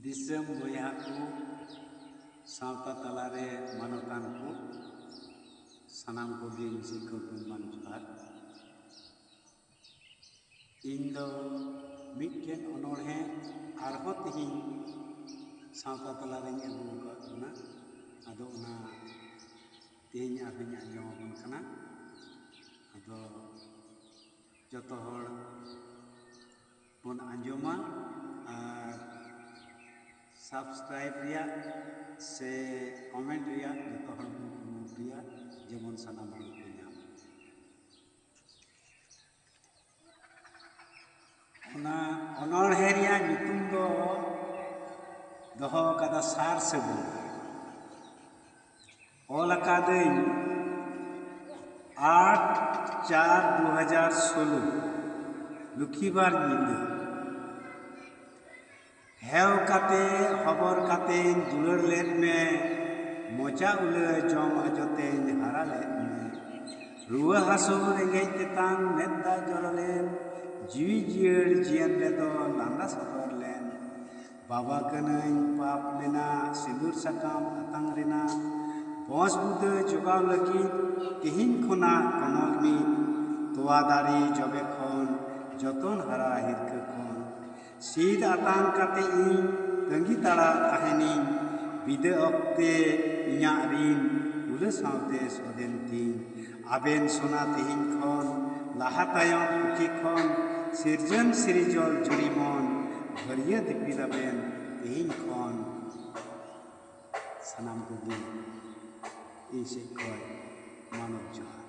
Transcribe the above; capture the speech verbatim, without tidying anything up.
ᱫᱤᱥᱚᱢ ᱵᱚᱭᱦᱟ ᱠᱚ, ᱥᱟᱶᱛᱟ ᱛᱟᱞᱟᱨᱮ ᱢᱟᱱᱚᱛᱟᱱ ᱠᱚ, ᱥᱟᱱᱟᱢ ᱠᱚᱜᱮ ᱤᱧ ᱥᱮᱫ ᱠᱷᱚᱱ ᱜᱩᱱᱢᱟᱱ ᱡᱚᱦᱟᱨ᱾ ᱤᱧ ᱫᱚ ᱢᱤᱫᱴᱮᱱ ᱚᱱᱚᱬᱦᱮ ᱟᱨᱦᱚᱸ ᱛᱮᱦᱮᱧ ᱥᱟᱶᱛᱟ ᱛᱟᱞᱟᱨᱮᱧ ᱟᱹᱜᱩ ᱟᱠᱟᱫ ᱵᱚᱱᱟ᱾ ᱟᱫᱚ ᱚᱱᱟ ᱛᱮᱦᱮᱧ ᱟᱨᱦᱚᱸᱧ ᱟᱸᱡᱚᱢ ᱟᱵᱚᱱ ᱠᱟᱱᱟ᱾ ᱟᱫᱚ ᱡᱚᱛᱚ ᱦᱚᱲ ᱵᱚᱱ ᱟᱸᱡᱚᱢᱟ ᱟᱨ subscribe ᱨᱮᱭᱟᱜ ᱥᱮ comment ᱨᱮᱭᱟᱜ ᱡᱚᱛᱚ ᱦᱚᱲ ᱵᱚᱱ ᱠᱩᱨᱩᱢᱩᱴᱩᱭᱟ, ᱡᱮᱢᱚᱱ ᱥᱟᱱᱟᱢ ᱦᱚᱲ ᱠᱚ ᱧᱟᱢ᱾ ᱚᱱᱟ ᱚᱱᱚᱬᱦᱮ ᱨᱮᱭᱟᱜ ᱧᱩᱛᱩᱢ ᱫᱚ ᱫᱚᱦᱚ ᱟᱠᱟᱫᱟ ᱥᱟᱨ ᱥᱟᱹᱜᱩᱱ᱾ ᱚᱞ ᱟᱠᱟᱫᱟᱹᱧ ᱟᱴ ᱪᱟᱨ ᱫᱩ ᱦᱟᱡᱟᱨ ᱥᱳᱞᱳ, ᱞᱩᱠᱷᱤᱵᱟᱨ ᱧᱤᱫᱟᱹ᱾ ᱦᱮᱣ ᱠᱟᱛᱮ ᱦᱚᱵᱚᱨ ᱠᱟᱛᱮᱧ ᱫᱩᱞᱟᱹᱲ ᱞᱮᱫ ᱢᱮ, ᱢᱚᱪᱟ ᱩᱞᱟᱹ ᱡᱚᱢ ᱟᱡᱚᱛᱮᱧ ᱦᱟᱨᱟ ᱞᱮᱫ ᱢᱮ᱾ ᱨᱩᱣᱟᱹ ᱦᱟᱹᱥᱩ ᱨᱮᱸᱜᱮᱡ ᱛᱮᱛᱟᱝ ᱢᱮᱫ ᱫᱟᱜ ᱡᱚᱨᱚ ᱞᱮᱱ, ᱡᱤᱣᱤ ᱡᱤᱭᱟᱹᱲ ᱡᱤᱭᱚᱱ ᱨᱮᱫᱚ ᱞᱟᱸᱫᱟ ᱥᱚᱫᱚᱨ ᱞᱮᱱ᱾ ᱵᱟᱵᱟ ᱠᱟᱹᱱᱟᱹᱧ ᱯᱟᱯ ᱢᱮᱱᱟᱜ ᱥᱤᱸᱫᱩᱨ ᱥᱟᱠᱟᱢ ᱟᱛᱟᱝ ᱨᱮᱱᱟᱜ, ᱵᱚᱸᱥ ᱵᱩᱫᱟᱹ ᱡᱚᱜᱟᱣ ᱞᱟᱹᱜᱤᱫ ᱛᱮᱦᱮᱧ ᱠᱷᱚᱱᱟᱜ ᱠᱚᱢᱚᱞ ᱢᱤᱫ ᱛᱚᱣᱟ ᱫᱟᱨᱮ ᱡᱚᱵᱮ ᱠᱷᱚᱱ ᱡᱚᱛᱚᱱ ᱦᱟᱨᱟ ᱦᱤᱨᱠᱟᱹ ᱠᱷᱚᱱ᱾ ᱥᱤᱫ ᱟᱛᱟᱝ ᱠᱟᱛᱮ ᱤᱧ ᱛᱟᱺᱜᱤ ᱛᱟᱲᱟ ᱛᱟᱦᱮᱱᱤᱧ, ᱵᱤᱫᱟᱹ ᱚᱠᱛᱮ ᱤᱧᱟᱜ ᱨᱤᱱ ᱩᱞᱟᱹ ᱥᱟᱶᱛᱮ ᱥᱚᱫᱮᱱ ᱛᱤᱧ᱾ ᱟᱵᱮᱱ ᱥᱚᱱᱟ ᱛᱮᱦᱮᱧ ᱠᱷᱚᱱ ᱞᱟᱦᱟ ᱛᱟᱭᱚᱢ ᱯᱩᱛᱷᱤ ᱠᱷᱚᱱ ᱥᱤᱨᱡᱚᱱ ᱥᱤᱨᱡᱚᱞ ᱡᱩᱨᱤᱢᱚᱱ ᱵᱷᱟᱹᱨᱭᱟᱹ ᱫᱤᱯᱤᱞ ᱟᱵᱮᱱ ᱛᱮᱦᱮᱧ ᱠᱷᱚᱱ᱾ ᱥᱟᱱᱟᱢ ᱠᱚᱜᱮ ᱤᱧ ᱥᱮᱫ ᱠᱷᱚᱱ ᱢᱟᱱᱚᱛ ᱡᱚᱦᱟᱨ᱾